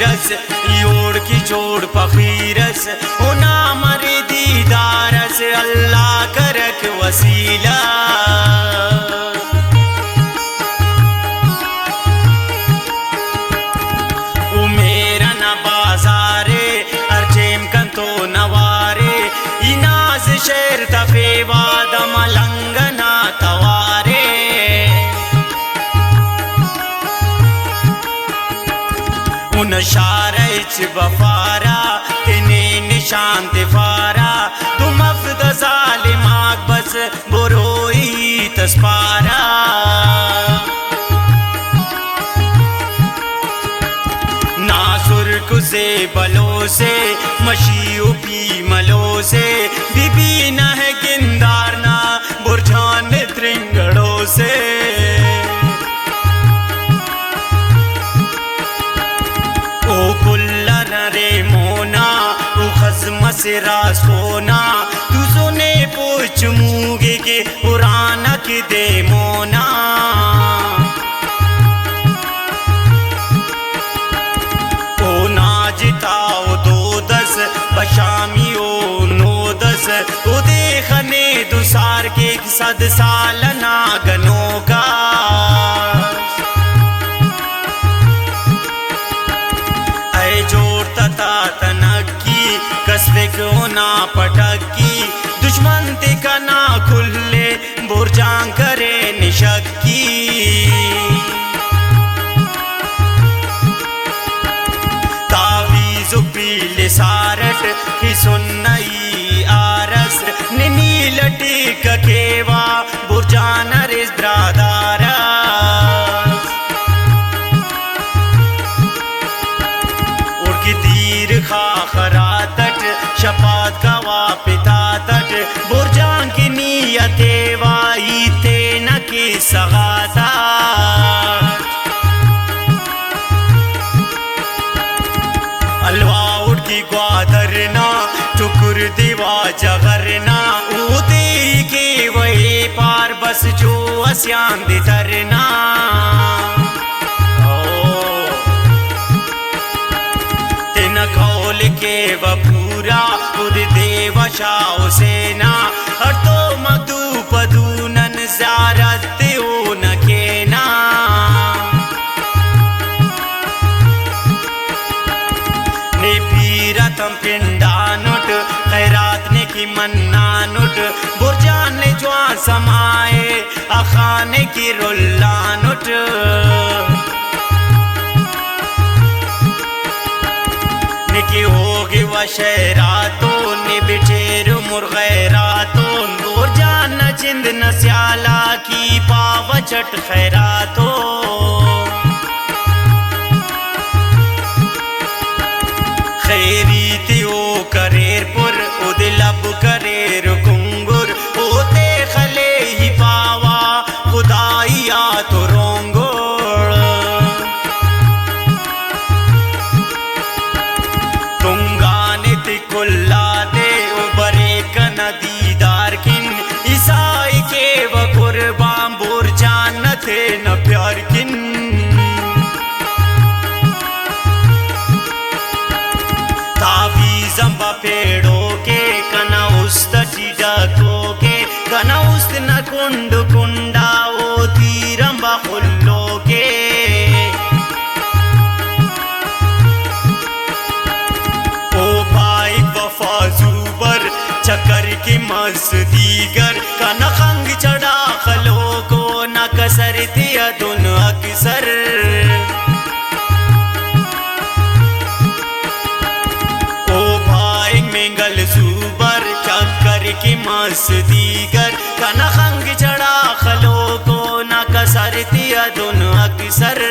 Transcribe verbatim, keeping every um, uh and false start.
اس، ای اوڑکہ جوڑ فقیر اس، اونا مرے دیدار اس، اللہ کرک وسیلہ۔ او مہر ئنا بازارے، ہر ٹیم کنتون اوارے، ای ناز شعر تفیوہ دا ملنگ ئنا توارے۔ اونا شار ہچ بفارہ، تینے نشان تفارہ، تو مف دا ظالم آک بس بروئی تسپارہ۔ نا سرک سے بلوسے، مشی و پی ملوسے، بی بی نہ گندار نا برجان ترنگڑو سے۔ او کل نرے مونا، او خزم سے راس کونا، تو سنے پوچ موگے کے پرانا کے دے مونا۔ او ناجتا او دودس، بشامی او نودس، او دے خنے دو سار کیک صد سال نا گنوکا۔ اے جوڑ تتا تنکی، کسفک اونا پٹکی، دشمن تے کنا کھلے، برجان کرے نشکی۔ تعویذ و پیل سارٹ خسن نئی آرس، ننی لٹک کیوا برجان ارس درادارس۔ اوڑکہ دیر خاخراتٹ شپات کوا پتاتٹ، برجان کہ نی اتیوا ای تینا کیسہ غاتا۔ حلوا اوڑکہ گوادر نا، ٹکر دیوا جغر نا، اودے کیوہ اے پار بس جو اسیان دے درنا۔ او۔ تینا قول کیوہ پورا، خود دیوہ شاہ حسینا، ہڑتوم آ دو پہ دو نن زیارت تے اونا کینا۔ نے پیراتان پنڈانٹ، خیرات نے کہ منانٹ، برجان نے جوان سمائے، اخانے کہ رلانٹ۔ نی کہ ہوگے و شہراتون، نی بٹیر عمر غیراتون، برجان نا جند نا سیالاکی پاوہ چٹ خیراتون۔ خیری تے او کریر پر، اودے لب کریر کنگر، اوتے خلے ہی پاوا خدائی آ تو رونگڑ۔ تنگانے تے کلا دے او برے کنا دیدار کن، عیسائی کیوہ قربان برجان نا تینا پیار کن۔ تعویذ آنبار پیڑو کے کنا است ٹی ڈکو کے، کنا است نا کنڈ کنڈا او تیر آنبار خلو کے۔ او پائک وفا زوبر چکر کے مس دیگر، کنا خنگ چڑا خلوکو نا کسر تیا دن اکثر۔ او پائک مینگل زوبر چکر کے مس دیگر، کنا خنگ چڑا خلوکو نا کسر تیا دن اکثر۔